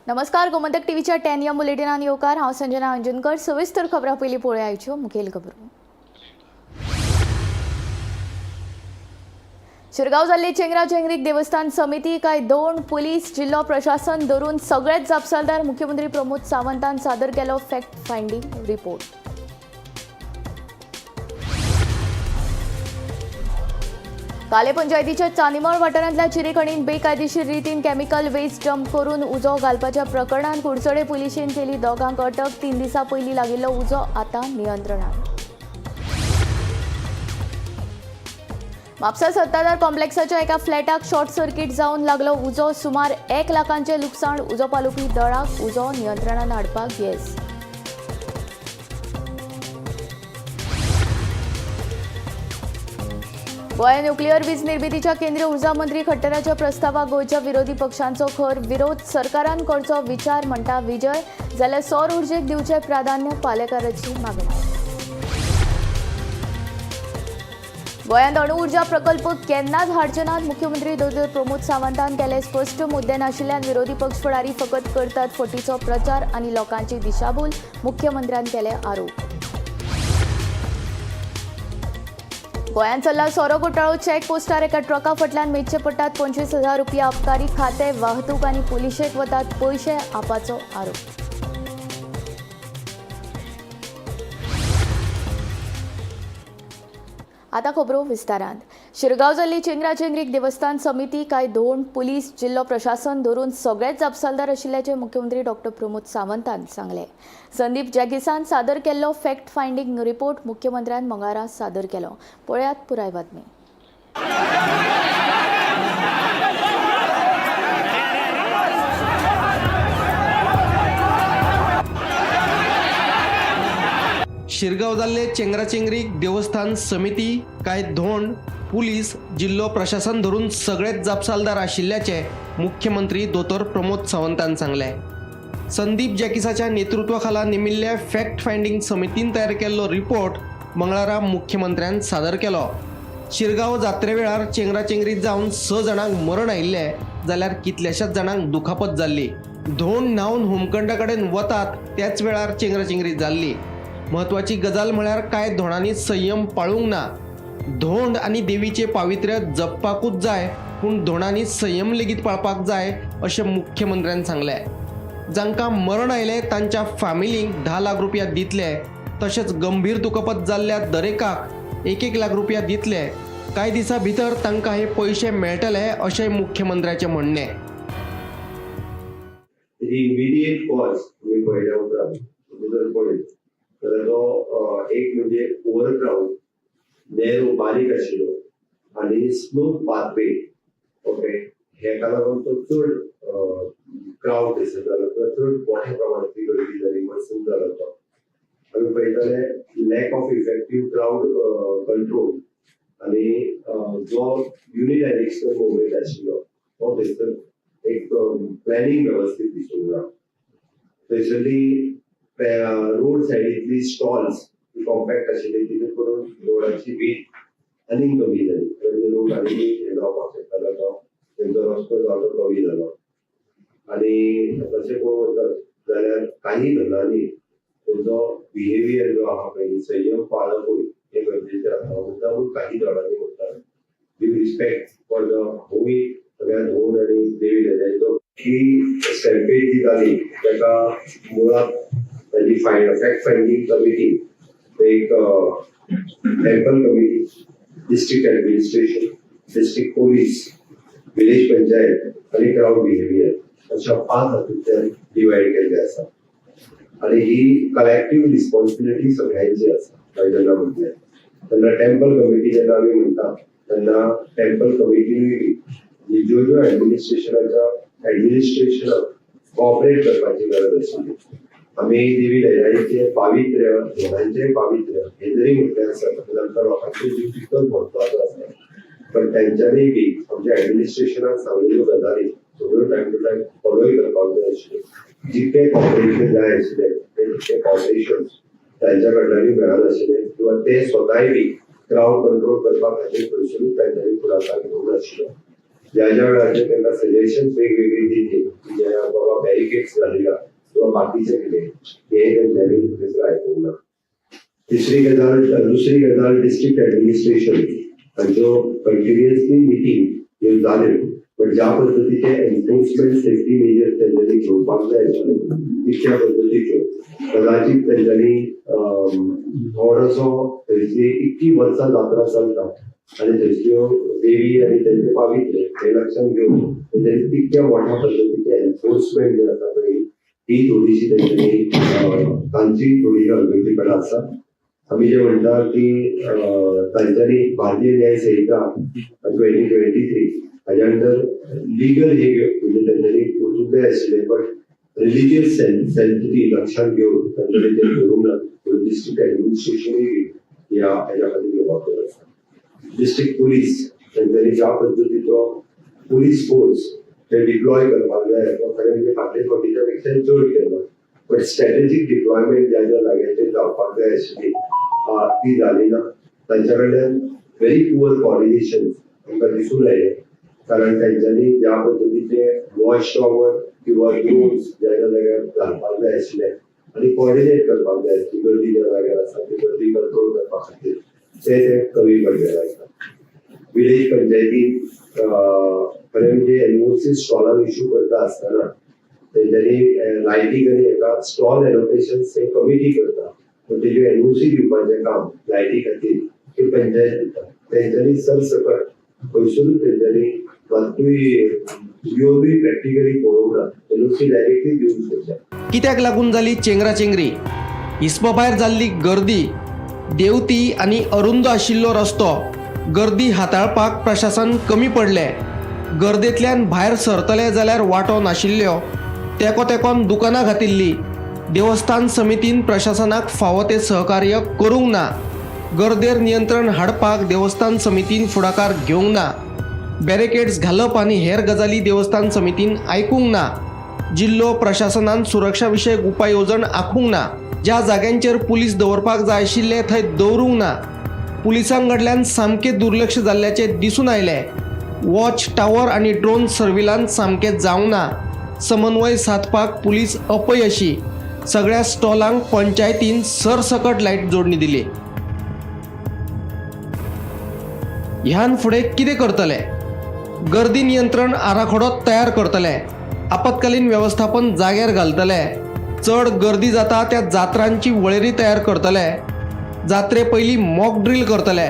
नमस्कार, गोमंतक टीव्हीच्या 10 या बुलेटिनान येवकार. हांव संजना अंजनकर. सविस्तर खबरां पयलीं पळोवया आयच्यो मुखेल खबरो. शिरगांव जाल्ली चेंगरा चेंगरीक देवस्थान समिती काय दोन पुलीस जिल्लो प्रशासन धरून सगळेच जापसालदार. मुख्यमंत्री प्रमोद सावंतान सादर केलो फॅक्ट फायंडींग रिपोर्ट. काले पंचायतीच्या चांदीमळ वाठारांतल्या चिरेखणीन बेकायदेशीर रितीन केमिकल वेस्ट डंप करून उजो घालपाच्या प्रकरणात कुडचडे पुलिशेन केली दोगांक अटक. 3 दिसां पयलीं लागिल्लो उजो आतां नियंत्रणात. म्हापसा सत्ताधार कॉम्प्लेक्साच्या एका फ्लॅटाक शॉर्ट सर्किट जावन लागलो उजो. सुमार 1 लाखांचें लुकसाण. उजो पालोवपी दळाक उजो नियंत्रणात हाडपाक येस. गोंय न्युक्लियर वीज निर्मितीच्या केंद्रीय ऊर्जा मंत्री खट्टराच्या प्रस्तावाक गोंयच्या विरोधी पक्षांचो खर विरोध. सरकारान करचो विचार म्हणटा विजय, जाल्यार सौर उर्जेक दिवचें प्राधान्य पालेकाराची मागणी. गोंयांत अणु ऊर्जा प्रकल्प केन्नाच हाडचे नात, मुख्यमंत्री दोतोर प्रमोद सावंतान केले स्पश्ट. मुद्दे नाशिल्ल्यान विरोधी पक्ष फुडारी फकत करतात फटीचो प्रचार आनी लोकांची दिशाभूल, मुख्यमंत्र्यान केले आरोप. गोंयांत चल्ला सोरो घोटाळो. चेक पोस्टार एका ट्रका फाटल्यान मेजचे पडटात 25,000 रुपया. अबकारी खातें, वाहतूक आनी पुलिशेक वतात पयशे, आपाचो आरोप. आता खबरो विस्तारान. शिरगांव जाल्ली चेंगरा चेंगरीक देवस्थान समिती काय दोन पुलीस जिल्लो प्रशासन धरून सगळेच जापसालदार आशिल्ल्याचें मुख्यमंत्री डॉक्टर प्रमोद सावंतान सांगलें. संदीप जॅकिसान सादर केल्लो फॅक्ट फायंडींग रिपोर्ट मुख्यमंत्र्यान मंगळारा सादर केलो. पळयात पुराय बातमी. शिरगांव जाल्ले चेंगराचेंगरीक देवस्थान समिती काय धोंड पुलीस जिल्लो प्रशासन धरून सगळेच जापसालदार आशिल्ल्याचे मुख्यमंत्री दोतोर प्रमोद सावंतान सांगलें. संदीप जॅकिसाच्या नेतृत्वाखाला नेमिल्ल्या फॅक्ट फायंडींग समितीन तयार केल्लो रिपोर्ट मंगळारा मुख्यमंत्र्यान सादर केलो. शिरगांव जात्रे वेळार चेंगराचेंगरीत जावन 6 जाणांक मरण आयिल्लें जाल्यार कितल्याशाच जाणांक दुखापत जाल्ली. धोंड न्हावन होमखंडा कडेन वतात त्याच वेळार चेंगराचेंगरी जाल्ली. म्हत्वाची गजाल म्हळ्यार कांय धोंडांनी संयम पाळूंक ना. धोंड आनी देवीचे पावित्र्य जपपाकूच जाय, पूण धोंडांनी संयम लेगीत पाळपाक जाय अशें मुख्यमंत्र्यान सांगलें. जांकां मरण आयलें तांच्या फॅमिलींक 10 लाख रुपया दितले, तशेंच गंभीर दुखापत जाल्ल्या दरेकाक 1-1 लाख रुपया दितले. कांय दिसां भितर तांकां हे पयशे मेळटले अशें मुख्यमंत्र्याचें म्हणणें. इमिडिएट कॉज तुमी पळयल्या उपरांत तुमी जर पळयत जाल्यार तो एक म्हणजे ओवर क्रावड, नॅरो बारीक आशिल्लो आनी स्मूथ पाथवे. ओके, हेका लागून तो चड क्रावड थंयसर जालो किंवा चड मोठ्या प्रमाणांतली गर्दी जाली, मर्सन जालो तो. आमी पळयताले lack of effective crowd control आनी जो युनिडायरेक्शनल मुवमेंट आशिल्लो तो थंयसर एक प्लॅनिंग वेवस्थीत दिसूंक ना. थंयसरली रोड सायडींतली स्टॉल्स कॉम्पॅक्ट आशिल्ली, तितून करून रोडाची वीथ आनीक कमी जाली. म्हणजे लोक आनी हें जावपाक शकतालो, तो तेंचो रस्तो जो आसा तो कमी जालो. आनी तशें पळोवंक वचत जाल्यार काही धंदांनी तेंचो बिहेवियर जो आहा पळय, संयम पाळपूय हें गरजेचें आसा. मुद्दामून काही जाणांनी म्हणटा ड्यू रिस्पेक्ट फॉर the होवी सगळ्या धोंड आनी देवी दादांचो ही स्टॅम्पेड जी जाली ताका मुळांत ताजी फॅक्ट फायंडींग कमिटी, एक temple committee, district administration, district police, village panchayat आनी क्रावड बिहेवियर अशा 5 हातूंतल्यान डिवायड केल्ले आसा. आनी ही कलेक्टीव रिस्पॉन्सिबिलिटी सगळ्यांची आसा. हांवें जेन्ना म्हटलें तेन्ना टेम्पल कमिटी जेन्ना आमी म्हणटा तेन्ना टेम्पल कमिटीनूय बी जी ज्यो ज्यो एडमिनिस्ट्रेशनाच्या एडमिनिस्ट्रेशनाक कॉपरेट करपाची गरज आशिल्ली. आमी देवी दैराईचें पावित्र्य, धोंडांचें पावित्र्य हे जरी म्हटलें आसत जाल्यार आमकां लोकांचो जीव तितकोच म्हत्वाचो आसा, पण तेंच्यांनी बी आमच्या एडमिनिस्ट्रेशनाक सांगलेल्यो गजाली सगळ्यो टायम टू टायम फॉलोय करपाक जाय आशिल्ल्यो. जितकें कॉपरेशन जाय आशिल्लें तें तितकें कॉपरेशन तांच्या कडल्यानूय मेळनाशिल्लें किंवा ते स्वताय बी क्रावड कंट्रोल करपा खातीर खंयसरूच तांच्यांनी फुडाकार घेवंक नाशिल्लो. ज्या ज्या वेळाचेर तांकां सजेशन्स वेगवेगळी दिली की ज्या बाबा बॅरिकेड्स घालया किंवा बाकीचे कितें, हे तेंच्यांनी थंयसर आयकूंक ना. तिसरी गजाल, दुसरी गजाल, डिस्ट्रिक्ट ऍडमिनिस्ट्रेशन हांच्यो कंटिन्युअसली मिटींग ह्यो जाल्यो, पण ज्या पद्दतीचे एन्फोर्समेंट, सेफ्टी मेजर्स तेंच्यांनी घेवपाक जाय आशिल्ले, तितक्या पद्दतीच्यो कदाचित तेंच्यांनी थोडोसो थंयसली इतकी वर्सां जात्रा चलता आनी थंयसल्यो देवी आनी तेंचे पावित्र्य हे लक्षात घेवन तेंच्यांनी तितक्या मोठ्या पद्दतीचे एन्फोर्समेंट जे आसा पळय, ती थोडीशी तेंच्यांनी तांची थोडीशी हलगर्जीपणा आसा. आमी जे म्हणटा की तांच्यांनी भारतीय न्याय संहिता 2023 हाज्या अंडर लिगल हे म्हणजे तेंच्यांनी वचूंक जाय आशिल्लें, बट रिलिजियस सॅन्सिटी लक्षात घेवन तांच्यांनी ते करूंक ना. डिस्ट्रिक्ट ऍडमिनिस्ट्रेशनूय ह्या हेज्या खातीर जबाबदार आसा. डिस्ट्रिक्ट पुलीस, तेंच्यांनी ज्या पद्दतीचो पुलीस फोर्स ते डिप्लॉय करपाक जाय, तो खरें म्हणजे फाटले फावटीच्या पेक्षा चड केलो, बट स्ट्रॅटेजीक डिप्लॉयमेंट ज्या ज्या जाग्याचेर जावपाक जाय आशिल्ली, ती जाली ना. तांच्या कडल्यान व्हेरी पुअर कॉर्डिनेशन आमकां दिसून आयलें, कारण तेंच्यांनी ज्या पद्दतीचे वॉच टॉवर किंवा ड्रोन्स ज्या ज्या जाग्यार घालपाक जाय आशिल्ले आनी कॉर्डिनेट करपाक जाय आसली, गर्दी ज्या जाग्यार आसा ती गर्दी कंट्रोल करपा खातीर, ते ते कमी पडलेले आसा. विलेज पंचायतीन खरें म्हणजे एनओसी स्टॉलांक इश्यू करता आसतना तेंच्यांनी लायटी आनी हेका स्टॉल एलोकेशन हे कमिटी करता, पण तेज्यो एनओसी दिवपाचें काम लायटी खातीर ही पंचायत दिता. तेंच्यांनी सरसकट खंयसरूच तेंच्यांनी मातूय येवनूय प्रॅक्टिकली पळोवंक ना, एनओसी डायरेक्टली दिवंक शकता. कित्याक लागून जाली चेंगराचेंगरी? हिसपा भायर जाल्ली गर्दी, देंवती आनी अरुंद आशिल्लो रस्तो, गर्दी हाताळपाक प्रशासन कमी पडलें. गर्देंतल्यान भायर सरतले जाल्यार वाटो नाशिल्ल्यो, तेको तेकोन दुकानां घातिल्लीं. देवस्थान समितीन प्रशासनाक फावो तें सहकार्य करूंक ना. गर्देर नियंत्रण हाडपाक देवस्थान समितीन फुडाकार घेवंक ना. बॅरिकेड्स घालप आनी हेर गजाली देवस्थान समितीन आयकूंक ना. जिल्लो प्रशासनान सुरक्षा विशयक उपाय येवजण आंखूंक ना. ज्या जाग्यांचेर पुलीस दवरपाक जाय आशिल्ले थंय दवरूंक ना. पुलिसां कडल्यान सामकें दुर्लक्ष जाल्ल्याचें दिसून आयलें. वॉच टावर आनी ड्रोन सर्विलान्स सामकें जावंक ना. समन्वय सादपाक पुलीस अपयशी. सगळ्या स्टॉलांक पंचायतीन सरसकट लायट जोडणी दिली. ह्यान फुडें कितें करतले? गर्दी नियंत्रण आराखडो तयार करतले, आपत्कालीन वेवस्थापन जाग्यार घालतले, चड गर्दी जाता त्या जात्रांची वळेरी तयार करतले, जात्रे पयलीं मॉक ड्रील करतले,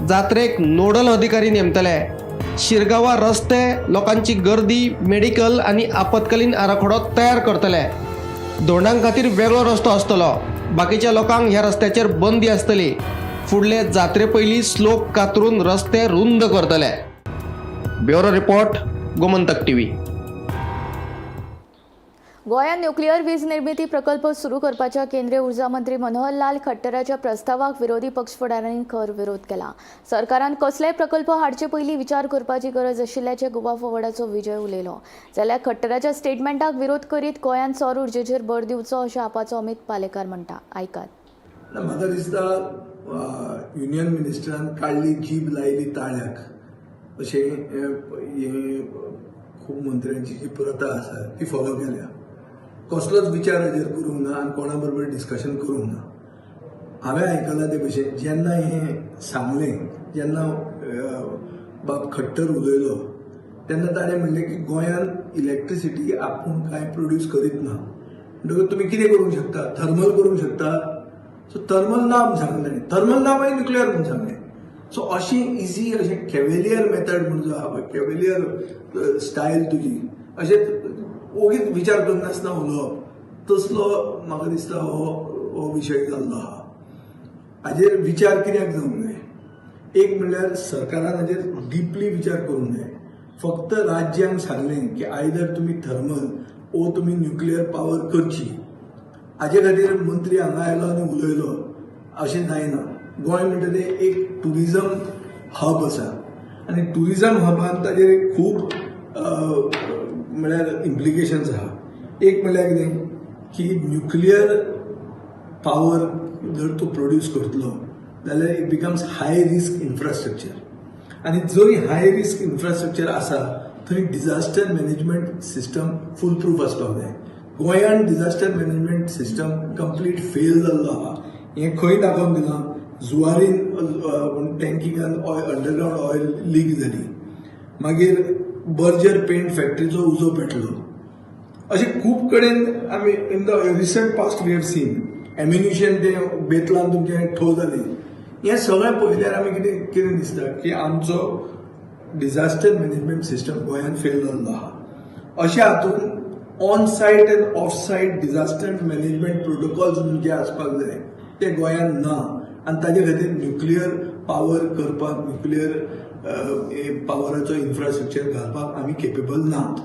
जात्रेक नोडल अधिकारी नेमतले, शिरगांवा रस्ते, लोकांची गर्दी, मेडिकल आनी आपत्कालीन आराखडो तयार करतले. धोंडां खातीर वेगळो रस्तो आसतलो, बाकीच्या लोकांक ह्या रस्त्याचेर बंदी आसतली. फुडले जात्रे पयलीं स्लोप कातरून रस्ते रुंद करतले. Bureau report, Gomantak TV. गोंयांत न्युक्लियर वीज निर्मिती प्रकल्प सुरू करपाच्या केंद्रीय ऊर्जा मंत्री मनोहरलाल खट्टराच्या प्रस्तावाक विरोधी पक्ष फुडाऱ्यांनी खर विरोध केला. सरकारान कसलेय प्रकल्प हाडचे पयलीं विचार करपाची गरज आशिल्ल्याचें गोवा फॉरवर्डाचो विजय उलयलो. जाल्यार खट्टराच्या स्टेटमेंटाक विरोध करीत गोंयांत सौर उर्जेचेर भर दिवचो अशें आपाचो अमित पालेकार म्हणटा. आयकात. ना, म्हाका दिसता युनियन मिनिस्टरान काडली जीब लायली ताळ्याक अशें हें खूब मंत्र्यांची जी प्रथा आसा ती फॉलो केल्या. कसलोच विचार हाजेर करूंक ना आनी कोणा बरोबर डिस्कशन करूंक ना. हांवें आयकलां ते भशेन, जेन्ना हें सांगलें, जेन्ना बाब खट्टर उलयलो, तेन्ना ताणें म्हणलें की गोंयांत इलेक्ट्रिसिटी आपूण कांय प्रोड्यूस करीत ना, म्हणटकूच तुमी कितें करूंक शकता? थर्मल करूंक शकता. सो थर्मल ना म्हूण सांगलें ताणें, थर्मल ना मागीर न्युक्लियर म्हूण सांगलें. सो अशी इजी, अशें कॅवेलियर मेथड म्हूण जो आहा पळय, कॅवेलियर स्टायल तुजी, अशें ओगीच विचार करनासतना उलोवप, तसलो म्हाका दिसता हो हो विशय जाल्लो आहा. हाजेर विचार कित्याक जावंक जाय? एक म्हणल्यार सरकारान हाजेर डिपली विचार करूंक जाय. फक्त राज्यांक सांगलें की आयदर तुमी थर्मल ओ तुमी न्युक्लियर पावर करची, हाजे खातीर मंत्री हांगा आयलो आनी उलयलो अशें जायना. गोंय म्हणटा तें एक ट्युरिजम हब आसा आनी ट्युरिजम हबान ताजेर एक खूब म्हळ्यार इम्प्लिकेशन्स आहा. एक म्हणल्यार कितें की न्युक्लियर पावर जर तूं प्रोड्यूस करतलो जाल्यार it becomes high risk infrastructure. आनी जंय हाय रिस्क इन्फ्रास्ट्रक्चर आसा थंय disaster management system full proof आसपाक जाय. गोंयान disaster management system complete fail जाल्लो आहा. हें खंय दाखोवन दिलां? जुवारीन टँकिंगान अंडरग्रावंड ऑयल लीक जाली, मागीर बर्जर पेंट फॅक्टरीचो उजो पेटलो. अशें खूब कडेन आमी in the recent past we have seen ammunition तें बेतलान तुमचें ठो जालें. हें सगळें पळयल्यार आमी कितें कितें दिसता की आमचो डिझास्टर मॅनेजमेंट सिस्टम गोंयान फेल जाल्लो आहा. अशें हातून on site and off site disaster management protocols जे आसपाक जाय ते गोंयान ना आनी ताजे खातीर न्युक्लियर पावर करपाक, न्युक्लियर पावराचो इन्फ्रास्ट्रक्चर घालपाक आमी केपेबल नात,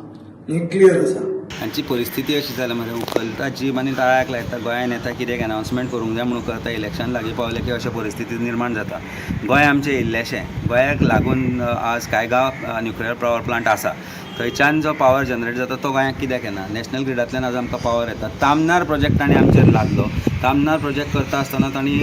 हें क्लियर आसा. हांची परिस्थिती अशी जाल्या मरे, उखलता जीब आनी ताळ्याक लायता. गोंयान येता कित्याक अनावन्समेंट करूंक जाय म्हणून करता. इलेक्शन लागीं पावलें की अशें परिस्थिती निर्माण जाता. गोंय आमचें इल्लेशें, गोंयाक लागून आज कायगांव न्युक्लियर पावर प्लांट आसा, थंयच्यान जो पावर जनरेट जाता तो गोंयाक कित्याक येना? नॅशनल ग्रिडांतल्यान आज आमकां पावर येता. तामनार प्रोजेक्ट तांणी आमचेर लादलो. तामनार प्रोजेक्ट करता आसतना तांणी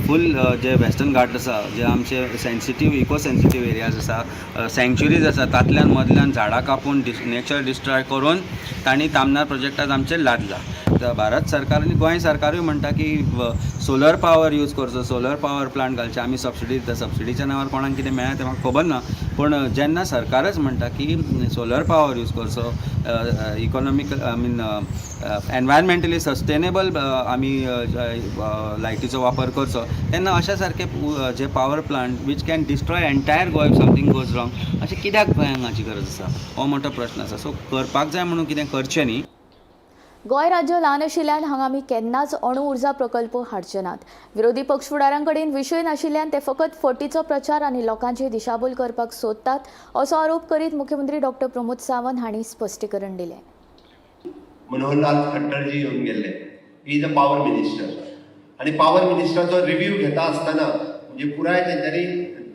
फूल जे वेस्टर्न घाट आसा, जे आमचे सेन्सिटीव इको सेन्सिटीव एरियाज आसा, सँक्चुरीज आसा, तातल्यान मदल्यान झाडां कापून नेचर डिस्ट्रॉय करून तांणी तामनार प्रोजेक्ट आज आमचेर लादला. भारत सरकार आनी गोंय सरकारूय म्हणटा की सोलर पावर यूज करचो, सोलर पावर प्लांट घालचे, आमी सबसिडी दिता. सबसिडीच्या नांवार कोणाक कितें मेळ्ळा तें म्हाका खबर ना, पूण जेन्ना सरकारच म्हणटा की सोलर पावर यूज करचो, economical, I mean environmentally sustainable आमी लायटीचो वापर करचो, तेन्ना अशा सारके जे power plant which can destroy entire Goa if something goes wrong, अशें कित्याक गोंयांक हाची गरज आसा, हो मोठो प्रश्न आसा. सो करपाक जाय म्हणून कितें करचें न्ही. गोंय राज्य ल्हान आशिल्ल्यान हांगा आमी केन्नाच अणु उर्जा प्रकल्प हाडचे नात. विरोधी पक्ष फुडाऱ्यां कडेन विशय नाशिल्ल्यान ते फकत फटीचो प्रचार आनी लोकांची दिशाभूल करपाक सोदतात, असो आरोप करीत मुख्यमंत्री डॉक्टर प्रमोद सावंत हांणी स्पश्टीकरण दिलें. मनोहरलाल खट्टरजी येवन गेल्ले, he is a power minister. आनी पावर मिनिस्टराचो रिव्यू घेता आसतना म्हणजे पुराय तेंच्यांनी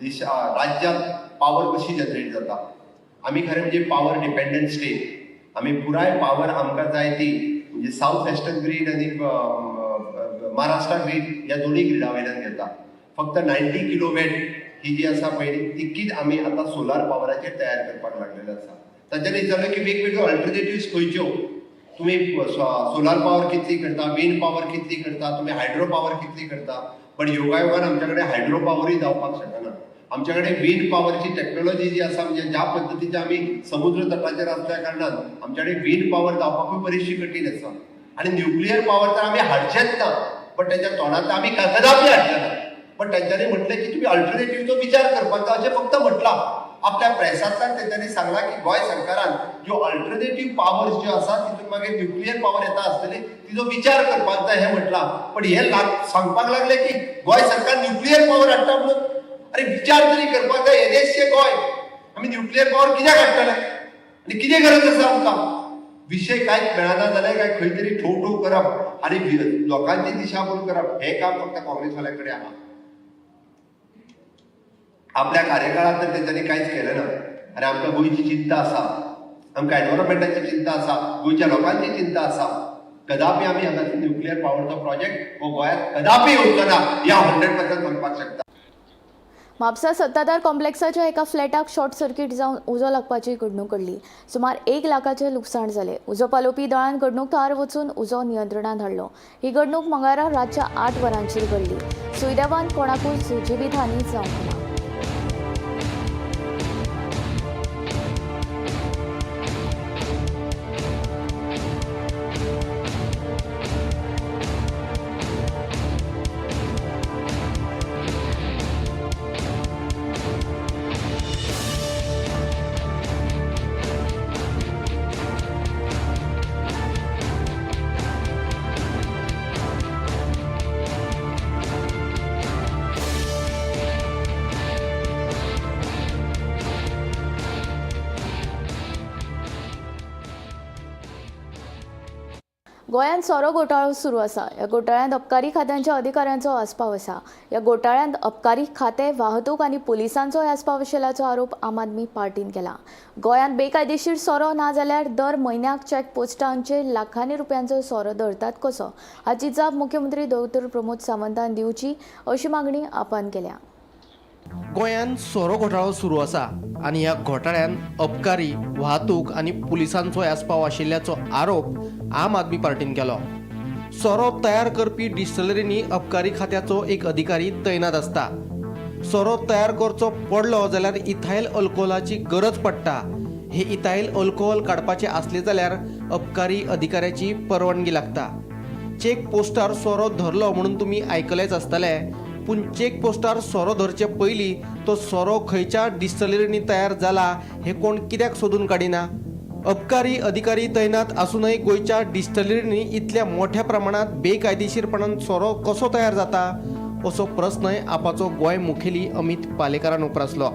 दिशा राज्यांत पावर कशी जनरेट जाता. आमी खरें म्हणजे पावर डिपेंडंट स्टेट. आमी पुराय पावर आमकां जाय ती म्हणजे सावथ वेस्टर्न ग्रीड आनी महाराष्ट्रा ग्रीड ह्या दोनूय ग्रिडा वयल्यान घेता. फक्त 90 किलोवॅट ही जी आसा पळय तितकीच आमी आतां सोलार पावराचेर तयार करपाक लागलेले आसा. तांच्यांनी विचारलें की वेगवेगळ्यो अल्टरनेटिव्स खंयच्यो, तुमी सोलार पावर कितली करता, विंड पावर कितली करता, तुमी हायड्रो पावर कितली करता. पण योगायोगान आमच्या कडेन हायड्रो पावरूय जावपाक शकना. आमच्या कडेन विंड पावरची टॅक्नोलॉजी जी आसा, म्हणजे ज्या पद्दतीचे आमी समुद्र तटाचेर आसल्या कारणान आमच्या कडेन विंड पावर जावपाकूय बरीचशी कठीण आसा. आनी न्युक्लियर पावर तर आमी हाडचेच ना, पण तेच्या तोंडांत आमी कदापी हाडचे ना. पण तेंच्यांनी म्हटलें की तुमी अल्टरनेटिव्हचो विचार करपाक जाय अशें फक्त म्हटलां. आपल्या प्रेसांतल्यान तेंच्यांनी सांगलां की गोंय सरकारान ज्यो अल्टरनेटीव पावर्स ज्यो आसा तितून मागीर न्युक्लियर पावर येता आसतली, तिजो विचार करपाक जाय हें म्हटलां. पण हे सांगपाक लागले की गोंय सरकार न्युक्लियर पावर हाडटा म्हणून. अरे विचार तरी करपाक जाय, येदेशें गोंय आमी न्युक्लियर पावर कित्याक हाडटले आनी कितें गरज आसा आमकां? विशय कांयच मेळना जाल्यार काय खंय तरी ठोव ठोव करप आनी लोकांची दिशाभूल करप हें काम फक्त काँग्रेसवाल्यां कडेन आहा. आपल्या कार्यकाळात तर तेंच्यांनी कांयच केलें ना. आनी आमकां गोंयची चिंता आसा, आमकां एनवायरमेंटाची चिंता आसा, गोंयच्या लोकांची चिंता आसा. कदापी आमी हांगा न्युक्लियर पावरचो प्रोजेक्ट हो गोंयांत कदापी येवचो ना, ह्या 100% म्हणपाक शकता. म्हापसा सत्ताधार कॉम्प्लेक्साच्या एका फ्लॅटाक शॉर्ट सर्किट जावन उजो लागपाची घडणूक घडली. सुमार 1 लाखाचें लुकसाण जालें. उजो पालोवपी दळान घडणूक थळार वचून उजो नियंत्रणांत हाडलो. ही घडणूक मंगळारा रातच्या 8 वरांचेर घडली. सुदैवान कोणाकूच जिवीतहानी जावंक ना. गोंयांत सोरो घोटाळो सुरू आसा. ह्या घोटाळ्यांत अबकारी खात्यांच्या अधिकाऱ्यांचो आस्पाव आसा. ह्या घोटाळ्यांत अबकारी खातें, वाहतूक आनी पुलिसांचोय आस्पाव आशिल्ल्याचो आरोप आम आदमी पार्टीन केला. गोंयांत बेकायदेशीर सोरो ना जाल्यार दर म्हयन्याक चॅक पोस्टांचेर लाखांनी रुपयांचो सोरो धरतात कसो, हाची जाप मुख्यमंत्री डॉक्टर प्रमोद सावंतान दिवची अशी मागणी आपान केल्या. गोंयांत सोरो घोटाळो सुरू आसा आनी ह्या घोटाळ्यान अबकारी, वाहतूक आनी पुलिसांचोय आस्पाव आशिल्ल्याचो आरोप आम आदमी पार्टीन केलो. सोरो तयार करपी डिस्टलरींनी अबकारी खात्याचो एक अधिकारी तैनात आसता. सोरो तयार करचो पडलो जाल्यार इथायल अल्कोहोलाची गरज पडटा. हे इथायल अल्कोहोल काडपाचे आसले जाल्यार अबकारी अधिकाऱ्याची परवानगी लागता. चेक पोस्टार सोरो धरलो म्हणून तुमी आयकलेच आसतले, पूण चेक पोस्टार सोरो धरचे पयलीं तो सोरो खंयच्या डिस्टलरींनी तयार जाला हें कोण कित्याक सोदून काडिना? अबकारी अधिकारी तैनात आसूनय गोंयच्या डिस्टलरींनी इतल्या मोठ्या प्रमाणांत बेकायदेशीरपणान सोरो कसो तयार जाता असो प्रस्नय आपाचो गोंय मुखेली अमित पालेकारान उप्रासलो.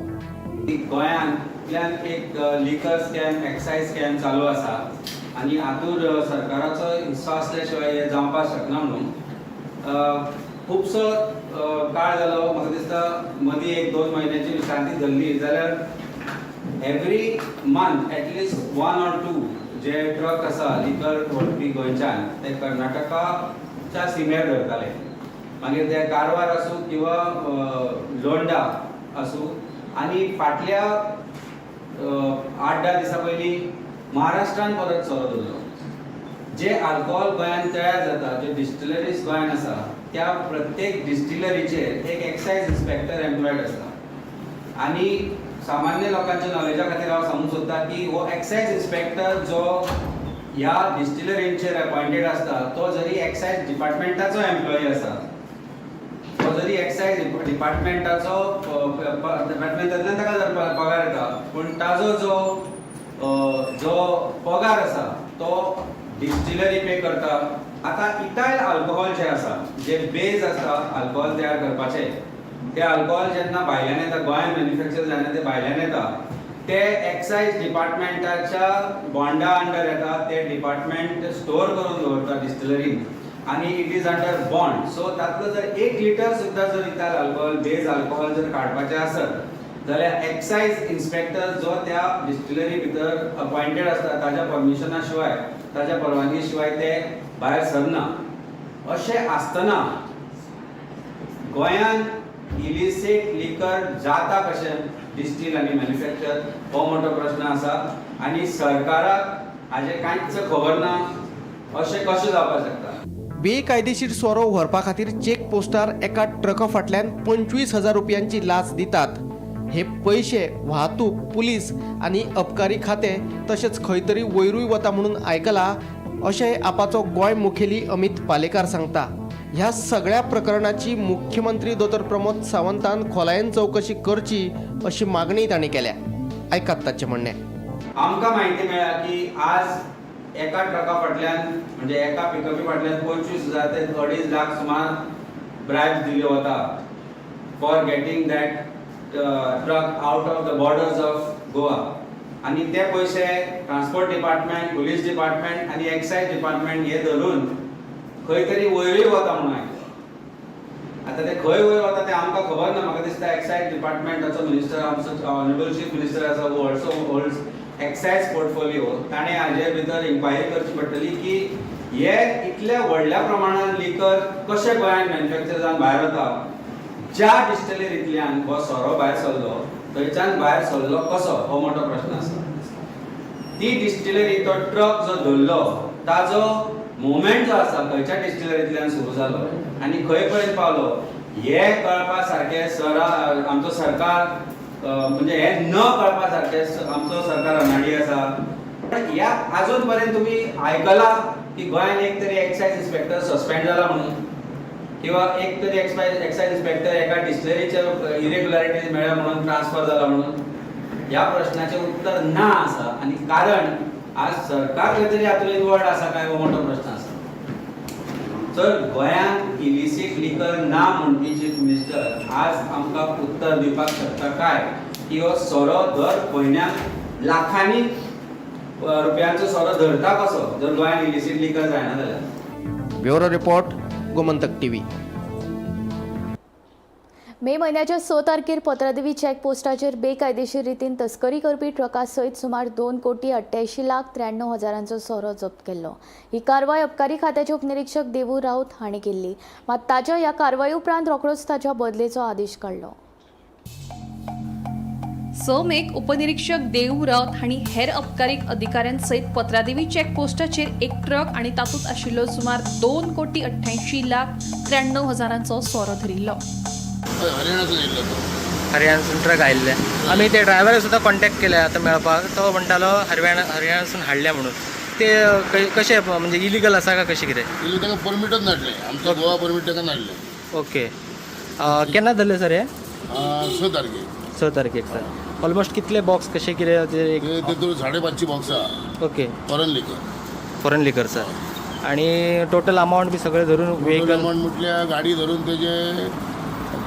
गोंयांतल्यान एक लिकर स्कॅम, एक्सायज स्कॅम चालू आसा आनी हातूंत सरकाराचो हिस्सो आसल्या शिवाय हें जावपाक शकना म्हणून खुबसो काळ जालो. म्हाका दिसता मदीं एक दोन म्हयन्याची विश्रांती धरली जाल्यार every month at least one or two J truck आसा लिकर व्हरपी गोंयच्यान ते कर्नाटकाच्या सिमेर धरताले. मागीर ते कारवार आसूं किंवा लोंडा आसूं आनी फाटल्या 8-10 दिसां पयलीं महाराष्ट्रान परत सोरो धरलो. जे आल्कोहोल गोंयांत तयार जाता, जे डिस्टिलरीज गोंयांत आसा, त्या प्रत्येक डिस्टिलरीचेर एक एक्सायज इन्स्पेक्टर एम्प्लॉयड आसता. आनी सामान्य लोकांच्या नॉलेजा खातीर हांव सांगूंक सोदतां की हो एक्सायज इन्स्पेक्टर जो ह्या डिस्टिलरींचेर अपॉयंटेड आसता, तो जरी एक्सायज डिपार्टमेंटाचो एम्प्लॉई आसा, तो जरी एक्सायज डिपार्टमेंटाचो डिपार्टमेंटांतल्यान ताका जर पगार येता, पूण ताजो जो पगार आसा तो डिस्टिलरी पे करता. आतां इथायल अल्कोहोल जे आसा, जे बेज आसा अल्कोहोल तयार करपाचे, ते अल्कोहोल जेन्ना भायल्यान येता, गोंयांत मॅन्युफॅक्चर जायना, ते भायल्यान येता, ते एक्सायज डिपार्टमेंटाच्या बॉन्डा अंडर येता. ते डिपार्टमेंट स्टोर करून दवरता डिस्टिलरीन आनी it is under bond. So तातलो जर 1 लिटर सुद्दां जर इथायल अल्कोहोल, बेज अल्कोहोल जर काडपाचें आसत जाल्यार एक्सायज इन्स्पेक्टर जो त्या डिस्टिलरी भितर अपॉयंटेड आसता, ताज्या परमिशना शिवाय, ताज्या परवानगी शिवाय ते भायर सरना. अशें आसतना गोंयांत इलिसीट लिकर जाता कशें डिस्टील आनी मॅन्युफॅक्चर, हो मोठो प्रश्न आसा. आनी सरकाराक हाजें कांयच खबर ना अशें कशें जावपाक शकता? बेकायदेशीर सोरो व्हरपा खातीर चेक पोस्टार एका ट्रका फाटल्यान 25,000 रुपयांची लाच दितात. हे पयशे वाहतूक, पुलीस आनी अबकारी खातें तशेंच खंय तरी वयरूय वता म्हणून आयकलां अशें आपाचो गोंय मुखेली अमित पालेकार सांगता. ह्या सगळ्या प्रकरणाची मुख्यमंत्री दोतोर प्रमोद सावंतान खोलायेन चवकशी करची अशी मागणी तांणी केल्या. आयकात ताचें म्हणणें. आमकां म्हायती मेळ्ळा की आज एका ट्रका फाटल्यान, म्हणजे एका पिकअपी फाटल्यान 25,000 ते 2.5 लाख सुमार ब्रायब दिल्यो वता for getting that truck out of the borders of Goa. आनी ते पयशे ट्रान्सपोर्ट डिपार्टमेंट, पुलीस डिपार्टमेंट आनी एक्सायज डिपार्टमेंट हे धरून खंय तरी वयरूय वता म्हणून आयकलां. आतां ते खंय वयर वता तें आमकां खबर ना. म्हाका दिसता एक्सायज डिपार्टमेंटाचो मिनिस्टर, आमचो ऑनरेबल चीफ मिनिस्टर आसा, who also holds excise portfolio, ताणें हाजे भितर इन्क्वायरी करची पडटली की हे इतल्या व्हडल्या प्रमाणान लिकर कशें गोंयांत मॅन्युफॅक्चर जावन भायर वता. ज्या डिस्टिलरींतल्यान हो सोरो भायर सरलो, थंयच्यान भायर सरलो कसो, हो मोठो प्रश्न आसा. ती डिस्टिलरी, तो ट्रक जो धरलो, ताजो मुवमेंट जो आसा, खंयच्या डिस्टिलरींतल्यान सुरू जालो आनी खंय पर्यंत पावलो, हे कळपा सारकें सरा आमचो सरकार, म्हणजे हे न कळपा सारकें आमचो सरकार अनाडी आसा. पण ह्या अजून पर्यंत तुमी आयकला की गोंयान एक तरी एक्सायज इन्स्पेक्टर सस्पेंड जाला म्हणून, किंवा एक तरी एक्सायज इन्स्पेक्टर एका डिस्टिलरीचेर इरेग्युलरिटीज मेळ्ळ्या म्हणून ट्रान्सफर जाला म्हणून? ह्या प्रश्नाचें उत्तर ना आसा. आनी कारण आज सरकार खंय तरी हातूंत इनवॉल्ड आसा काय, हो मोठो प्रश्न आसा. तर गोंयांत इलिसीट लिकर ना म्हणपी चीफ मिनिस्टर आज आमकां उत्तर दिवपाक शकता काय की हो सोरो दर म्हयन्याक लाखांनी रुपयांचो सोरो धरता कसो, जर गोंयांत इलिसीट लिकर जायना जाल्यार? Bureau report, Gomantak TV. May म्हयन्याच्या 6 तारखेर पत्रादेवी चेक पोस्टाचेर बेकायदेशीर रितीन तस्करी करपी ट्रका सयत सुमार 2,88,93,000चो सोरो जप्त केल्लो. ही कारवाय अबकारी खात्याचे उपनिरीक्षक देवू राऊत हांणी केल्ली. मात ताच्या ह्या कारवाये उपरांत रोखडोच ताच्या बदलेचो आदेश काडलो. 6 मेक उपनिरीक्षक देऊ रावत हांणी हेर अबकारीक अधिकाऱ्यां सयत पत्रादेवी चेकपोस्टाचेर एक ट्रक आनी तातूंत आशिल्लो सुमार 2,88,93,000 सोरो धरिल्लो. हरियाणासून येयल्लो तो. हरियाणासून ट्रक आयिल्ले. आमी ते ड्रायव्हराक सुद्दां कॉन्टॅक्ट केले आतां मेळपाक. तो म्हणटालो हरियाणासून हाडल्या म्हणून. ते कशें म्हणजे इलिगल आसा काय कशें कितें? इल्लें ताका परमिटच नाडलें आमचें, गोवा परमीट ताका नाडलें. ओके, केन्ना धरले सर हे? 6 तारखेक. 6 तारखेक सर. ऑलमोस्ट कितले बॉक्स कशें कितें ते? ते तेतून 550 बॉक्सां. Foreign liquor. Foreign liquor sir. आणि टोटल अमाऊंट बी सगळें धरून व्हेकल? अमाउंट म्हटल्यार गाडी धरून तेजे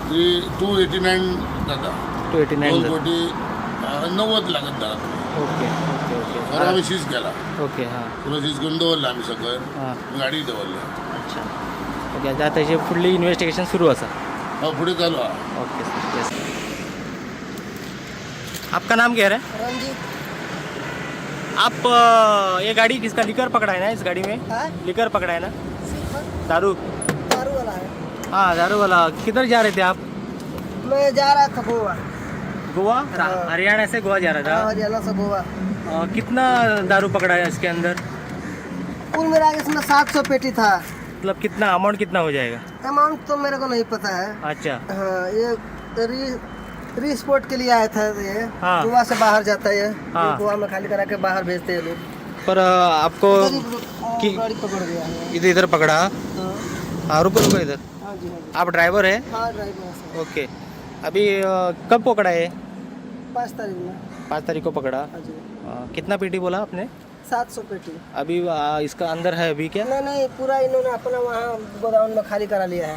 3,289 जाता. 289. 2 कोटी 90 लाख धरा. ओके ओके ओके सोरो आमी सीज केला. ओके हां सोरो सीज करून दवरला आमी सकयल. गाडी दवरल्या. अच्छा, ओके. आतां तेजे फुडली इन्वेस्टिगेशन सुरू आसा? हय, फुडें चालू आहा. Okay sir, S. आपका नाम क्या है? रंजीत. आप ये गाड़ी किसका लिकर पकड़ा है ना इस गाड़ी में? हाँ? लिकर पकड़ा है ना? दारू. दारू वाला है. हाँ, दारू वाला. किधर जा रहे थे आप? मैं जा रहा था गोवा. गोवा? हाँ. हरियाणा से गोवा जा रहा हाँ, था? हरियाणा से गोवा. कितना दारू पकड़ा है इसके अंदर? कुल मेरा इसमें 700 पेटी था. मतलब कितना अमाउंट कितना हो जाएगा? अमाउंट तो मेरे को नहीं पता है. अच्छा. हाँ, ये री री स्पोर्ट के लिए आया था ये. गोवा से बाहर जाता है ये. ये गोवा में खाली करा के बाहर भेजते हैं लोग. पर आपको इधर ही गाड़ी पकड़ गया है. इधर इधर पकड़ा? हाँ. हाँ, रुको रुको, इधर. हाँ जी, हाँ जी. आप ड्राइवर है? हाँ, ड्राइवर है सर. ओके. अभी कब पकड़ा है? 5 तारीख में. 5 तारीख को पकड़ा? हाँ जी. कितना पेटी बोला आपने? 700 पेटी. अभी इसका अंदर है अभी क्या? नहीं नहीं, पूरा इन्होंने अपना वहाँ गोदाउन में खाली करा लिया है.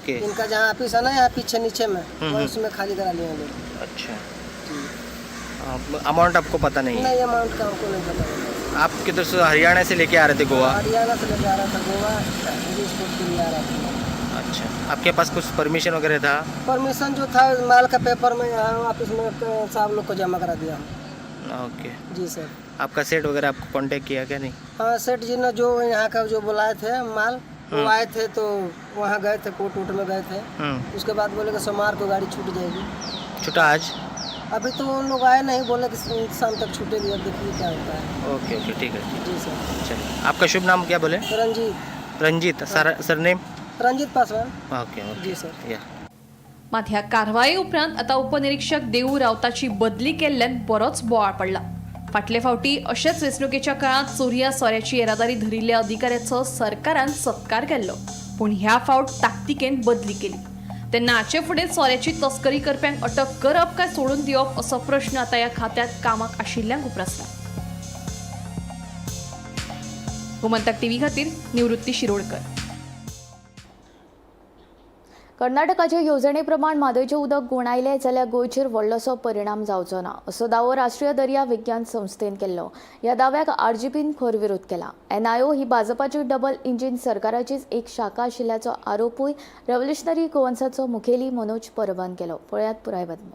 इनका जहाँ ऑफिस है ना, यहाँ पीछे नीचे में, वहाँ उसमें खाली करा लिया है लोग. अच्छा, अमाउंट आपको पता नहीं है? नहीं, अमाउंट का हमको नहीं पता. आप किधर से, हरियाणा से लेके आ रहे थे गोवा? हरियाणा से लेके आ रहा था गोवा, स्पोर्ट के लिए आ रहा था. अच्छा, आपके पास कुछ परमिशन वगैरह था? परमिशन जो था, माल का पेपर में यहाँ ऑफिस में साहब लोग को जमा करा दिया. ओके. जी सर. आपका सेट वगैरह आपको कांटेक्ट किया क्या नहीं? हाँ, सेठ जी ने जो यहाँ का जो बुलाए थे माल, वो आए थे तो वहाँ गए थे, कोर्ट वोट में गए थे. उसके बाद बोले कि सोमवार को गाड़ी छूट जाएगी. छुटा आज? अभी तो उन लोग आए नहीं, बोले कि शाम तक छूटेगी. अब देखिए क्या होता है. ओके ओके, ठीक है. जी सर. चलिए, आपका शुभ नाम क्या बोले? Ranjit. Ranjit. Sir, surname? Ranjit Paswan. Okay okay. जी सर. या. मात ह्या कारवाये उपरांत आतां उपनिरीक्षक देऊ रावताची बदली केल्ल्यान बरोच बोवाळ पडला. फाटले फावटी अशेच वेंचणुकेच्या काळांत चोरया सोऱ्याची येरादारी धरिल्ल्या अधिकाऱ्याचो सरकारान सत्कार केल्लो, पूण ह्या फावट ताकतिकेन बदली केली तेन्ना हाचे फुडें सोऱ्याची तस्करी करप्यांक अटक करप काय सोडून दिवप असो प्रश्न आतां ह्या खात्यांत कामाक आशिल्ल्यांक उप्रासला. गोमंतक टीव्ही खातीर निवृत्ती शिरोडकर. कर्नाटकाचे येवजणेप्रमाण म्हादयचें उदक गुणायलें जाल्यार गोंयचेर व्हडलोसो परिणाम जावचो ना असो दावो राष्ट्रीय दर्या विज्ञान संस्थेन केल्लो. ह्या दाव्याक आरजीपीन खर विरोध केला. एनआयओ ही भाजपाची डबल इंजीन सरकाराचीच एक शाखा आशिल्ल्याचो आरोपूय रेव्होल्युशनरी गोवन्साचो मुखेली मनोज परबान केलो. पळयात पुराय बातमी.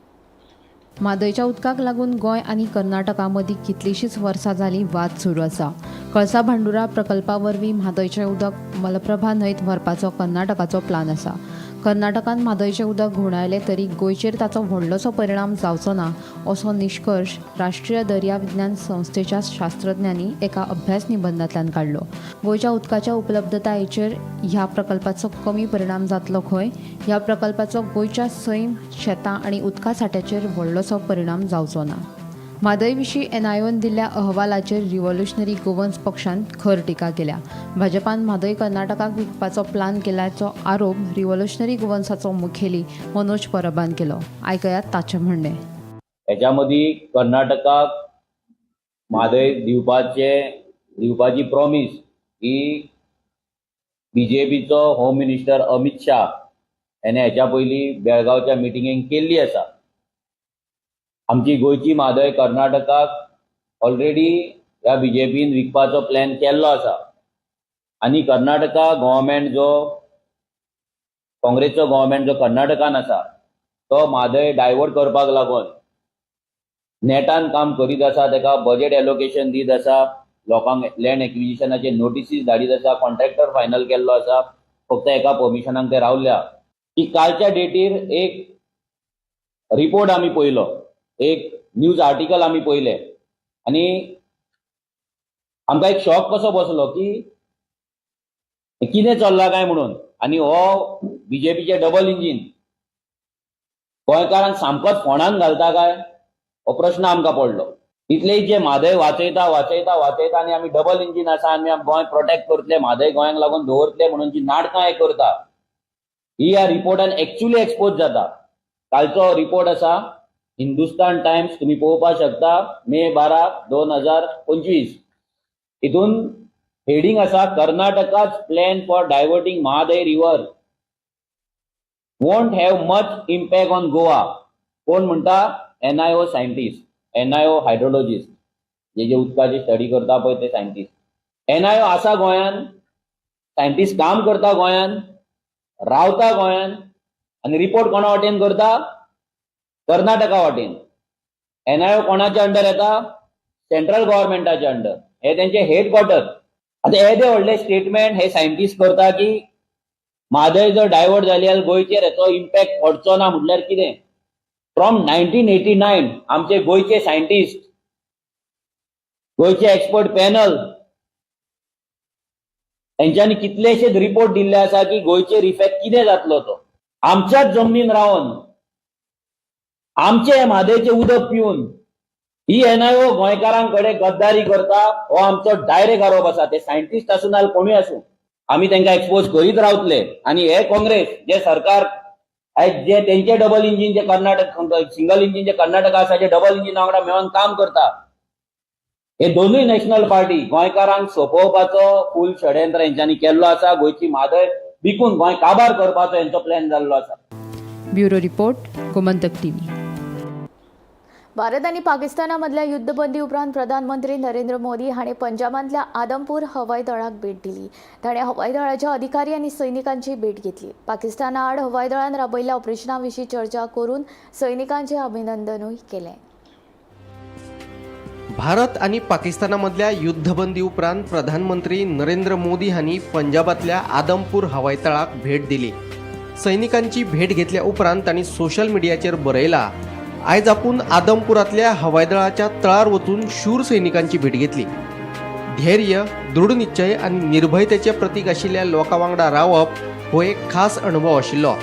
म्हादयच्या उदकाक लागून गोंय आनी कर्नाटका मदीं कितलींशींच वर्सां जालीं वाद सुरू आसा. कळसा भांडुरा प्रकल्पा वरवीं म्हादयचें उदक मलप्रभा न्हंयत व्हरपाचो कर्नाटकाचो प्लान आसा. कर्नाटकान म्हादयचें उदक घुंवडायलें तरी गोंयचेर ताचो व्हडलोसो परिणाम जावचो ना असो निश्कर्श राष्ट्रीय दर्या विज्ञान संस्थेच्या शास्त्रज्ञांनी एका अभ्यास निबंधांतल्यान काडलो. गोंयच्या उदकाच्या उपलब्धतायेचेर ह्या प्रकल्पाचो कमी परिणाम जातलो खंय. ह्या प्रकल्पाचो गोंयच्या सैम, शेतां आनी उदका सांठ्याचेर व्हडलोसो परिणाम जावचो ना. म्हादय विशीं एनआयओन दिल्ल्या अहवालाचेर रिव्होल्युशनरी गोवन्स पक्षान खर टिका केल्या. भाजपान म्हादय कर्नाटकाक विकपाचो प्लान केल्याचो आरोप रिव्होल्युशनरी गोवन्साचो मुखेली मनोज परबान केलो. आयकयात ताचें म्हणणें. हेच्या मदीं कर्नाटकाक म्हादय दिवपाची प्रॉमीस ही बीजेपीचो होम मिनिस्टर अमित शाह हेणे हेच्या पयलीं बेळगांवच्या मिटिंगेक केल्ली आसा. आमची गोंयची म्हादय कर्नाटकाक ऑलरेडी ह्या बीजेपीन विकपाचो प्लॅन केल्लो आसा आनी कर्नाटका गव्हर्मेंट जो काँग्रेसचो गव्हर्मेंट जो कर्नाटकान आसा तो म्हादय डायवर्ट करपाक लागून नेटान काम करीत आसा. ताका बजेट एलोकेशन दीत आसा, लोकांक लँड एक्विजिशनाचे नोटिसीस धाडीत आसा, कॉन्ट्रॅक्टर फायनल केल्लो आसा, फक्त एका परमिशनाक ते रावल्या. की कालच्या डेटीर एक रिपोर्ट आमी पळयलो. एक न्यूज आर्टिकल आमी पळयलें आनी आमकां एक शॉक कसो बसलो की कितें चल्लां काय म्हणून. आनी हो बीजेपीचे डबल इंजीन गोंयकारांक सामकोच फोंडान घालता काय हो प्रश्न आमकां पडलो. इतले जे म्हादय वाचयता वाचयता वाचयता आनी आमी डबल इंजीन आसा आनी आमी गोंय प्रोटेक्ट करतले, म्हादय गोंयांक लागून दवरतले म्हणून जी नाटकां हे करता ही ह्या रिपोर्टान एक्च्युअली एक्सपोज जाता. कालचो रिपोर्ट आसा हिंदुस्तान टायम्स, तुम्ही पळोवपाक शकता, मे 12, 2025. हितून हेडिंग आसा Karnataka's plan for diverting Mhadei river won't have much impact on Goa. कोण म्हणटा? एनआयओ सायंटिस्ट, एनआयओ हायड्रोलॉजिस्ट, जे जे उदकाची स्टडी करता पळय ते सायंटिस्ट. एनआयओ आसा गोंयान, सायंटिस्ट काम करता गोंयान, रावता गोंयान आनी रिपोर्ट कोणा वाटेन करता? कर्नाटका वाटेन. एनआयओ कोणाच्या अंडर येता? सेंट्रल गव्हर्मेंटाच्या अंडर. हे तेंचे हेडक्वॉर्टर. आतां येदे व्हडले स्टेटमेंट हे सायंटिस्ट करता की म्हादय जर डायवर्ट जाली जाल्यार गोंयचेर हेचो इम्पॅक्ट पडचो ना म्हटल्यार कितें? फ्रॉम 1989 आमचे गोंयचे सायंटिस्ट, गोंयचे एक्सपर्ट पॅनल हेंच्यांनी कितलेशेच रिपोर्ट दिल्ले आसा की गोंयचेर इफेक्ट कितें जातलो तो. आमच्याच जमनीन रावन आमचे म्हादयचें उदक पिवन ही एनआयओ गोंयकारां कडेन गद्दारी करता हो आमचो डायरेक्ट आरोप आसा. ते सायंटिस्ट आसूं नाजाल्यार कोणूय आसूं, आमी तांकां एक्सपोज करीत रावतले. आनी हे काँग्रेस जे सरकार आयज जे तेंचे डबल इंजीन जे कर्नाटक, सिंगल इंजीन जे कर्नाटका आसा, जे डबल इंजीन वांगडा मेळोन काम करता, हे दोनूय नॅशनल पार्टी गोंयकारांक सोंपोवपाचो फूल षडयंत्र हेंच्यांनी केल्लो आसा. गोंयची म्हादय विकून गोंय काबार करपाचो हेंचो प्लॅन जाल्लो आसा. Bureau report, Gomantak TV. Bharat आनी पाकिस्ताना मदल्या युद्धबंदी उपरांत प्रधानमंत्री नरेंद्र मोदी हाणें पंजाबांतल्या आदमपूर हवाई दळाक भेट दिली. ताणें हवाई दळाच्या अधिकारी आनी सैनिकांची भेट घेतली. पाकिस्ताना आड हवाई दळान राबयल्ल्या ऑपरेशना विशीं चर्चा करून सैनिकांचे अभिनंदनूय केलें. भारत आनी पाकिस्ताना मदल्या युद्धबंदी उपरांत प्रधानमंत्री नरेंद्र मोदी हांणी पंजाबांतल्या आदमपूर हवाई तळाक भेट दिली. सैनिकांची भेट घेतल्या उपरांत तांणी सोशल मिडियाचेर बरयला, आयज आपूण आदमपुरांतल्या हवाई दळाच्या तळार वचून शूर सैनिकांची भेट घेतली. धैर्य, दृढनिश्चय आनी निर्भयतेचे प्रतीक आशिल्ल्या लोकां वांगडा रावप हो एक खास अणभव आशिल्लो.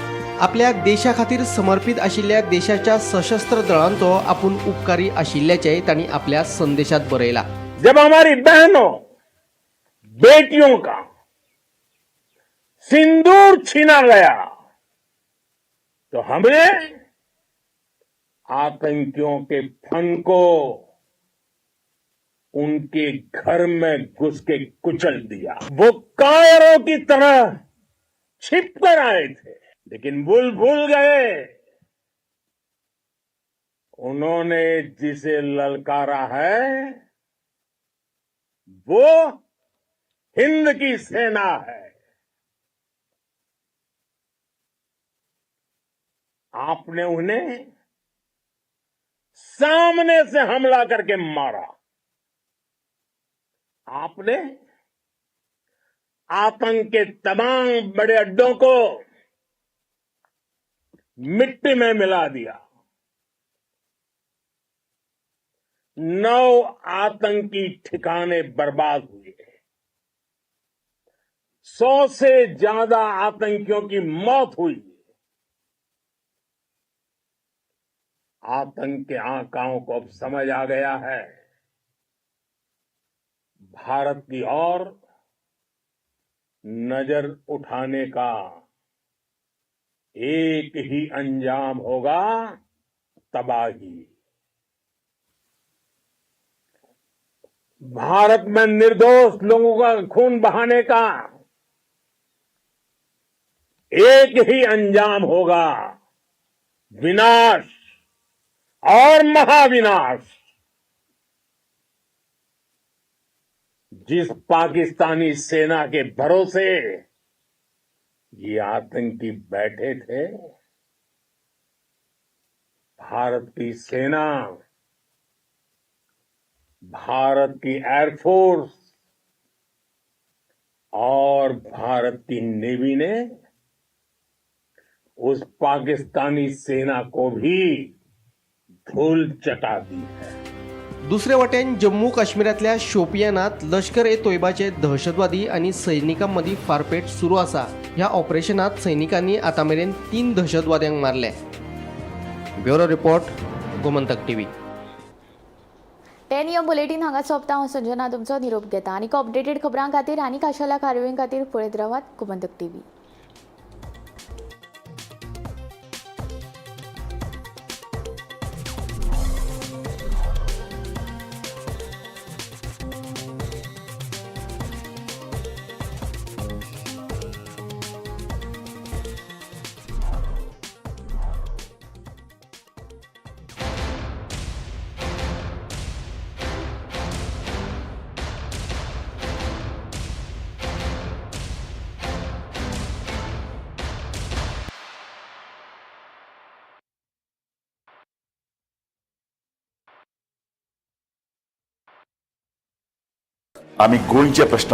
आपल्या देशा खातीर समर्पित आशिल्ल्या देशाच्या सशस्त्र दळांचो आपूण उपकारी आशिल्ल्याचेंय तांणी आपल्या संदेशात बरयला. जब हमारी बहनों बेटियों का सिंदूर छीना गया तो हमने आतंकियों के फन को उनके घर में घुस के कुचल दिया. वो कायरों की तरह छिप कर आए थे, लेकिन भूल भूल गए, उन्होंने जिसे ललकारा है वो हिंद की सेना है. आपने उन्हें सामने से हमला करके मारा. आपने आतंक के तमाम बड़े अड्डों को मिट्टी में मिला दिया. 9 आतंकी ठिकाने बर्बाद हुए, 100 से ज्यादा आतंकियों की मौत हुई. आतंक के आकाओं को अब समझ आ गया है, भारत की ओर नजर उठाने का एक ही अंजाम होगा, तबाही. भारत में निर्दोष लोगों का खून बहाने का एक ही अंजाम होगा, विनाश और महाविनाश. जिस पाकिस्तानी सेना के भरोसे ये आतंकी बैठे थे, भारत की सेना, भारत की एयरफोर्स और भारत की नेवी ने उस पाकिस्तानी सेना को भी धूल चटा दी है। दुसरे वटेन जम्मू काश्मीरांतल्या शोपियानात लश्कर ए तोयबाचे दहशतवादी आनी सैनिकां मदीं फारपेट सुरू आसा. ह्या ऑपरेशनात सैनिकांनी आतां मेरेन 3 दहशतवाद्यांक मारले. Bureau report, Gomantak TV. 10 AM bulletin हांगा सोंपता. हांव संजना तुमचो निरोप घेता. आनीक अपडेटेड खबरां खातीर आनी खाशेल्या कारवाये खातीर पळयत रावात गोमंतक टीव्ही. आमी गोंयचे प्रश्न